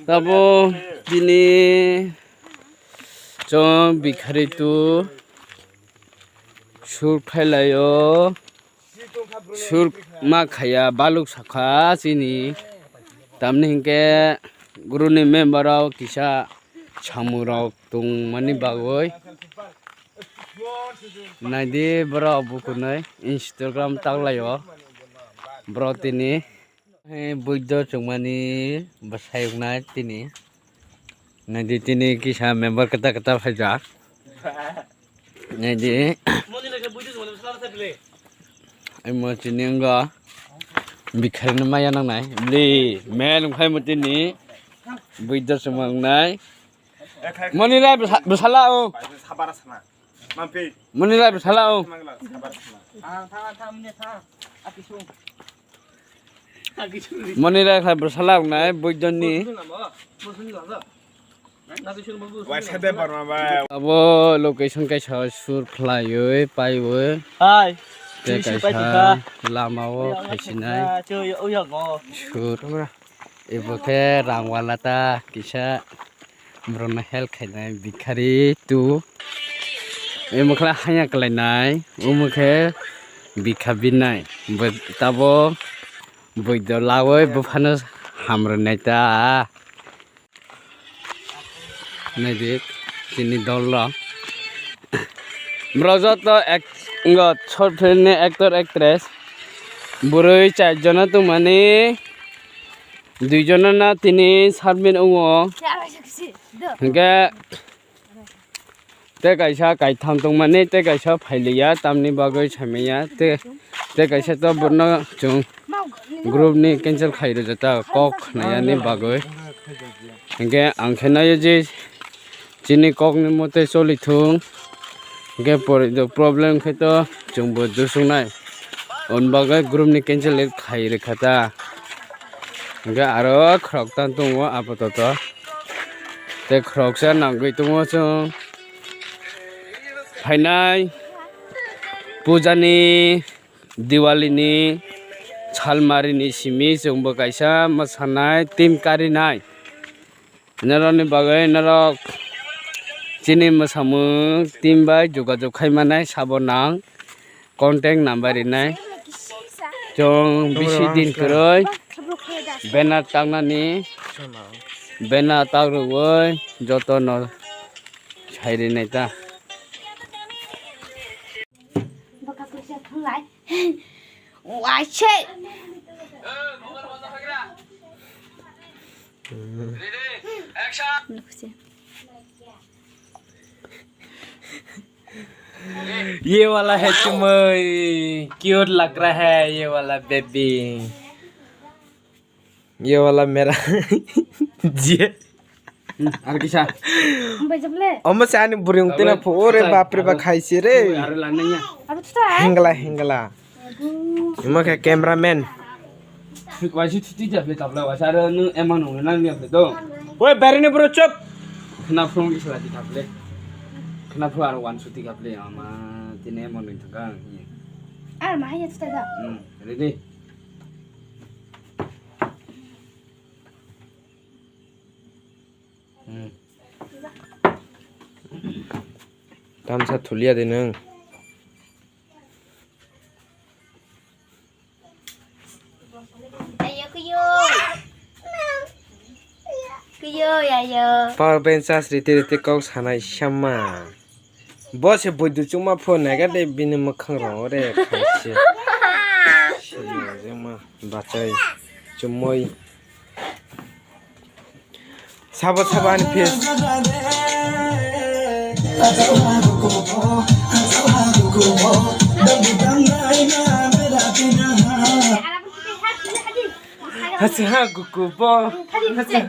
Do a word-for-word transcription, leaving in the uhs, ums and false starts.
Tabo bini chwng bikhari tu sur khlai laio, sur ma khaya baluk sakha chini. Tamni hinkhe guruni member rok kisa samung rok tongmani bagwi. Naidi borok bukunui Instagram taklaio. Borok tini, eh, buido chwngmani bwsai wngnai tini. Naidi tini kisa member kwtal kwtal phaijak. Naidi. Amo chini wngkha bikharino maya nangnai. Bli, mel wngkha amo tini. Buido chwngma wngnai. Monirai bwsa-, bwsala o. Monirai bwsala o. Monirai khlai bwsala wngnai buidonni. Abo location kaisa sur khlaiwi paiwi. Hai. Tei kaisa lamao khaisinai sur. Ebo khe rangwala ta kisa borokno help khainai bikhari tu. Emo khe haya kwlainai, omo khe bikha binai. Bo tabo buido lawi buphano hamrwnai ta. Naidi chini dol rok. Borok joto ek, wngkha short film ni actor actress. Bwrwi char jona tongmani, dui jona na tini sarmin wngo. Hinkhe tei kaisa kaitham tongmani, tei kaisa phailiya, tamni bagwi saimanya, tei, tei kaisa to borno chwng group ni cancel khai rwjak ta kok khnayani bagwi. Hinkhe ang khe naio je chini kokni mote choli thung. Hinkhe pori do problem khe to chwngbo dusuknai. Aboni bagwi group ni cancel khai rwkha ta. Hinkhe aro khoroksa tongo apatoto. Tei khoroksa nangwi tongo chwng. Phainai pujani, Diwali ni, Salmari ni simi chwngbo kaisa mwsanai team karinai. Norokni bagwi norok chini mwsamung team bai jogajog khai manai sabo nang contact number rinai. Chwng bisi din kwrwi banner taknani, banner tak rwwi jotono sai rinai ta. Waise. ये वाला है चुमोई, क्यूट लग रहा है ये वाला बेबी। ये वाला मेरा जी। Hmm, aro kisa. Omo se ani bwrwi wng twi na pho, ore bap re ba khai se re. Aro lang nang ya. Hengla, hengla. Imo khe cameraman. Waisi thuti japli tapla waisa aro nu emang nung nang ya to. Oi, bari ni bro, chup. Khna phrung kisa lati tapli. Khna phrung aro wan suti kapli ama tine emang nung thangkang. Ar ma haya thuta da. Hmm, ready. Hmm. Tamsa thulia de nwng. Ayo, kuyo. Kuyo, ayo. Power bank charge rite rite kok sanai sama. Bo se boidu chukma phone nai ga de bini mwkhang rong ore khaisi. Sini jema bachai chumoi. Sabo sabo ani face. Hasi ha guku bo. Hasi ha.